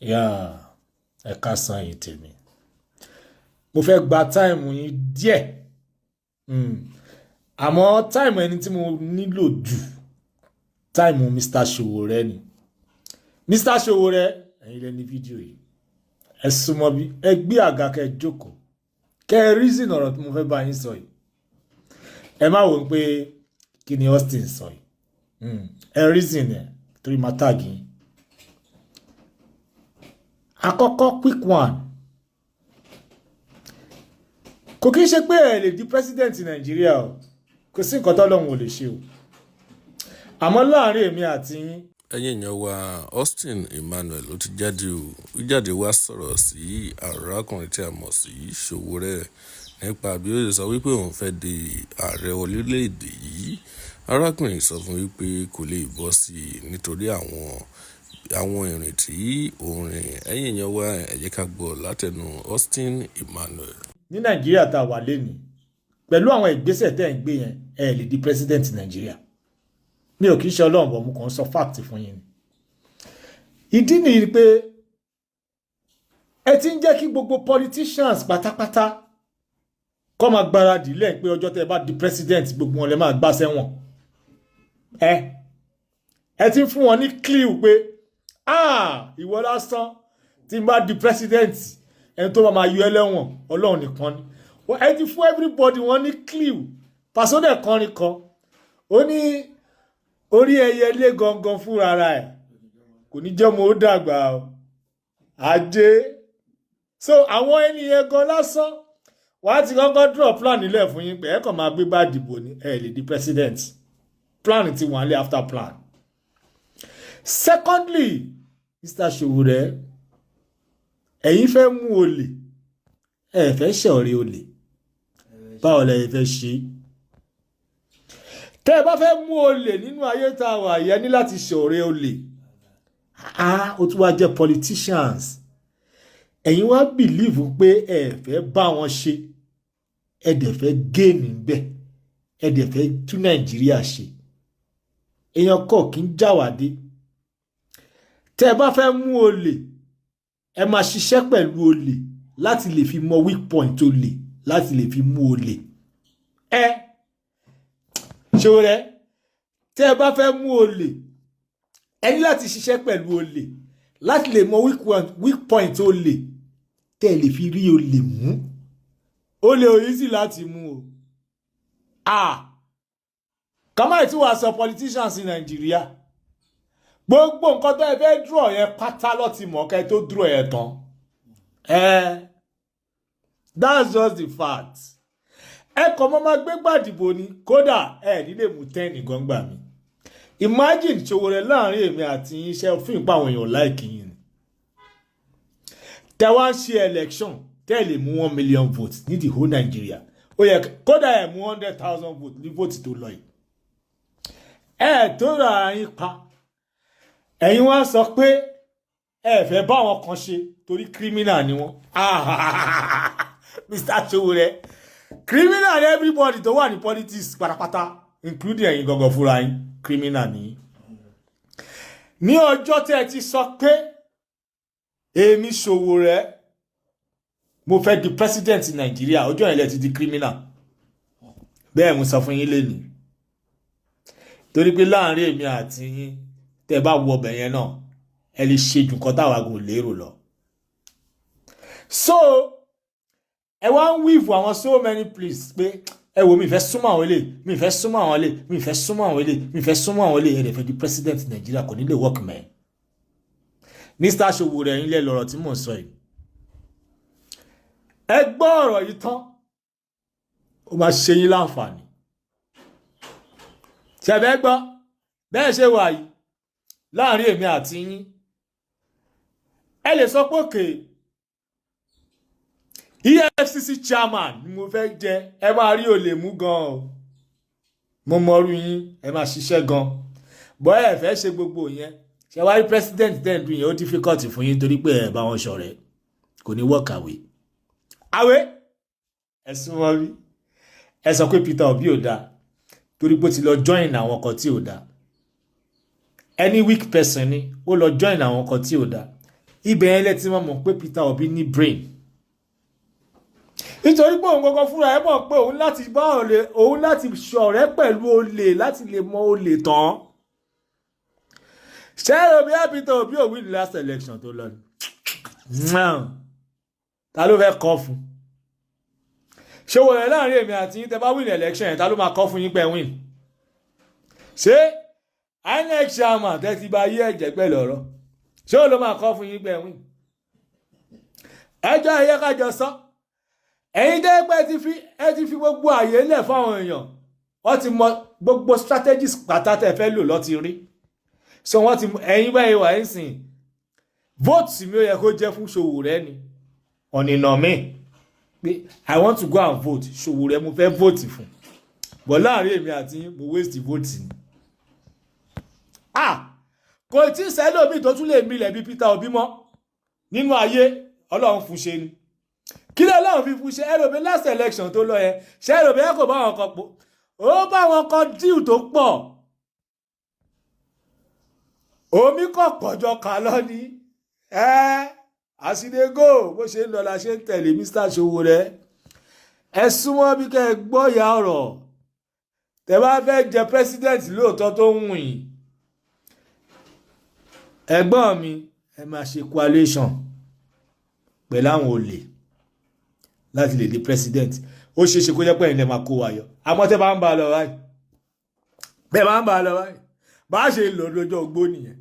Yeah, ẹ káàsán yìí tèmi. Mo fẹ́ gba time yín díẹ̀. Àmọ́ time ẹni tí mo nílò jù, time Mr. Sowore ni. Mr. Sowore, ẹ̀yin lẹ ní fídíò yìí. Ẹ súnmọ́ bí, ẹ gbé àga kẹ́ ẹ jókòó. Kẹ́ ẹ reason ọ̀rọ̀ tí mo fẹ́ bá yín sọ yìí. Ẹ má wò ó pé kí ni Austin sọ yìí. Ẹ reason ẹ̀ torí máa tag yín. Àkọ́kọ́, quick one. Kò kí ń ṣe pé ẹ lè di president Nàìjíríà o. Kò sí nǹkan tọ́lọ́run ò lè ṣe o. Àmọ́ láàrin èmi àti yín, Ẹ̀yin èèyàn wa, Austin Emmanuel ló ti jáde o. Ó jáde wá sọ̀rọ̀ sí arákùnrin tí a mọ̀ sí Sowore nípa bí ó ṣe sọ wípé òun fẹ́ di ààrẹ orílẹ̀-èdè yìí. Arákùnrin sọ fún wípé kò lè bọ́ sí i nítorí àwọn ìrìn tí òun rìn. Ẹ̀yin èèyàn wa, ẹ jẹ́ ká gbọ́ látẹnu Austin Emmanuel. Ní Nàìjíríà tá a wà lénìí, pẹ̀lú àwọn ìgbésẹ̀ tẹ́ ẹ̀ ń gbé yẹn, ẹ lè di president Nàìjíríà. Mi ò kì í ṣe Ọlọ́run bọ̀, mo kàn ń sọ fact fún yín ni. Ìdí nìyí pé ẹ ti ń jẹ́ kí gbogbo politicians pátápátá kọ́ máa gbáradì lẹ́yìn pé ọjọ́ tẹ́ ẹ bá di president, gbogbo wọn lè máa gbá sẹ́wọ̀n. Ẹ ti ń fún wọn ní clue pé, ah, ìwọ lásán, tí n bá di president, ẹni tó bá máa yọ ẹlẹ́wọ̀n, Ọlọ́run nìkan ni. Ẹ ti fún everybody wọn ní clue. Paso dẹ̀ kọrin kan, ó ní orí ẹyẹ lé gangan fúnra ẹ̀ kò ní jẹ́ mo ó dàgbà o ajé. So àwọn ènìyàn gan lásán wàá ti kọ́kọ́ draw plan nílẹ̀ fún yín pé ẹ kàn máa gbé bá dìbò ní, ẹ lè di president. Plan ti wà lé after plan. Secondly, Mr. Sowore, ẹ̀yin fẹ́ mú olè, ẹ fẹ́ ṣọ̀rẹ́ olè. Báwo lẹ fẹ́ ṣe? Tẹ́ ẹ bá fẹ́ mú olè nínú ayé tá a wà yẹn, ní láti ṣọ̀rẹ́ olè. Ah, ó tún wá jẹ́ politicians. Ẹ̀yin wá believe pé ẹ fẹ́ bá wọn ṣe, ẹ dẹ̀ fẹ́ gain níbẹ̀, ẹ dẹ̀ fẹ́ tún Nàìjíríà ṣe. Èèyàn kọ̀ kí ń jáwàdé. Tẹ́ ẹ bá fẹ́ mú olè, ẹ máa ṣiṣẹ́ pẹ̀lú olè láti lè fi mọ weak point olè, láti lè fi mú olè. Ẹ ṣòro, tẹ́ ẹ bá fẹ́ mú olè, ẹ ní láti ṣiṣẹ́ pẹ̀lú olè láti lè mọ weak point olè, tẹ́ ẹ lè fi rí olè mú. Olè ò easy láti mú o. Ah, kàmáì tí wàá sọ politicians ní Nàìjíríà, gbogbo nǹkan tó ẹ fẹ́ draw yẹn pátá ló ti mọ̀ kẹ́ tó draw yẹn tán. Ẹ that's just the fact. Ẹ kàn mọ́ máa gbé gbàdìbò ni, kódà ẹ ní lè mú 10 gangba mi. Imagine, Sowore, láàrin èmi àti yín, iṣẹ́ fún ìpa àwọn èèyàn like yín ni tẹ wá ń ṣe election, tẹ́ ẹ lè mú 1 million votes ní the whole Nigeria. Ó yẹ kódà ẹ mú 100,000 votes ní vote tó lọ yìí. Ẹ tó ra yín pa, ẹ̀yin wá sọ pé ẹ fẹ́ bá àwọn kan ṣe torí criminal ni wọ́n. Mr. Sowore, criminal ni everybody tó wà ní politics pátápátá, including ẹ̀yin gangan fúnra yín. Criminal ni ní ọjọ́ tẹ́ ẹ ti sọ pé èmi Sowore, mo fẹ́ di president Nàìjíríà, ọjọ́ yẹn lẹ ti di criminal. Bẹ́ẹ̀ mo sọ fún yín lénìí, torí pé láàrin èmi àti yín, tẹ́ bá wọ ọbẹ̀ yẹn náà, ẹ lè ṣe jù nǹkan táwa kò lérò lọ. So ẹ wá ń weave àwọn so many pleas pé ẹ wo, mi fẹ́ súnmọ́ àwọn ilé, mi fẹ́ súnmọ́ àwọn ilé, mi fẹ́ súnmọ́ àwọn ilé, mi fẹ́ súnmọ́ àwọn ilé. Ẹ lè fẹ́ di president Nàìjíríà, kò ní lè work mẹ́. Mr. Sowore, ẹ̀yin lẹ lọ́rọ̀ tí mò ń sọ yìí. Ẹ gbọ́ ọ̀rọ̀ yìí tán, ó máa ṣe yín láǹfààní. Ṣẹ̀fẹ̀ gbọ́ bẹ́ẹ̀ ṣe wà yìí, láàrin èmi àti yín, ẹ lè sọ pé òkè EFCC chairman ni mo fẹ́ jẹ. Ẹ máa rí olè mú gan o. Mo mọrú yín, ẹ máa ṣiṣẹ́ gan bọ́. Ẹ fẹ́ ṣe gbogbo yẹn, ṣe wá rí president ten dùn yẹn, ó difficult fún yín torí pé ẹ bá wọn ṣọ̀rẹ́. Kò ní work àwẹ̀ àwẹ̀. Ẹ súnmọ́ bí ẹ sọ pé Peter Obi ò dáa torí pé ó ti lọ join àwọn kan tí ò dáa. Any weak person ni ó lọ join àwọn kan tí ò dáa. Ibẹ̀ yẹn lẹ́tí wọ́n mọ̀ pé Peter Obi ní brain, nítorí pé òun gangan fúnra ẹ̀ mọ̀ pé òun láti bá olè, òun láti ṣọ̀rẹ́ pẹ̀lú olè láti lè mọ olè tán. Ṣé ẹ bí Peter Obi ò win last election tó lọ ni? Ta ló fẹ́ kọ́ fún? Ṣé wọ́n rẹ̀ láàrin èmi àti yín, tẹ bá win election yẹn, ta ló máa kọ́ fún yín pé win? Ṣé INEC chairman tẹ́ ti bá yí ẹ̀jẹ̀ pẹ̀lú ọ̀rọ̀, ṣé ó ló máa kọ́ fún yín pé win? Ẹjọ́ ẹ̀yẹ kájọ sọ. Ẹ̀yin tẹ́ pé ẹ ti fi gbogbo àyè lẹ̀ fáwọn èèyàn, wọ́n ti mọ gbogbo strategies pátá tẹ́ fẹ́ lò lọ́ ti rí. So wọ́n ti ẹ̀yin báyìí wà ń sìn, vote mi, ó yẹ kó jẹ́ fún Sowore ni ọ̀nìnà mi pé I want to go and vote. Sowore mo fẹ́ vote fún, but láàrin èmi àti mo waste vote ni. Ah, kò tí ì sẹ́lòmíì tó tún lè milẹ̀ bí Peter Obi mọ́ nínú ayé. Ọlọ́run fún ṣe ni. Kí ló Ọlọ́run fi fún ṣe? Ẹrọ̀bí last election tó lọ yẹn, ṣé ẹrọ̀bí ẹ kò bá wọn kan pọ̀, ó bá wọn kan deal tó pọ̀, omi kọ̀ pọ̀jọ kà lọ ni ẹ àsìdégò. Bó ṣe ń lọ la ṣe ń tẹ̀lé. Mr Sowore, ẹ súnmọ́ bí kẹ́ ẹ gbọ́ ìyá ọ̀rọ̀. Tẹ́ bá fẹ́ jẹ president lóòótọ́ tó ń wùn yín, ẹ̀gbọ́n mi, ẹ máa ṣe coalition pẹ̀lú àwọn olè láti lè di president. Ó ṣeé ṣe kó jẹ́ pé ẹ̀yin lè máa kó wa yọ. Àmọ́ tẹ́ bá ń bá a lọ báyìí, bẹ́ẹ̀ bá ń bá a lọ báyìí, bá a ṣe lò lọ́jọ́ ogbó nìyẹn.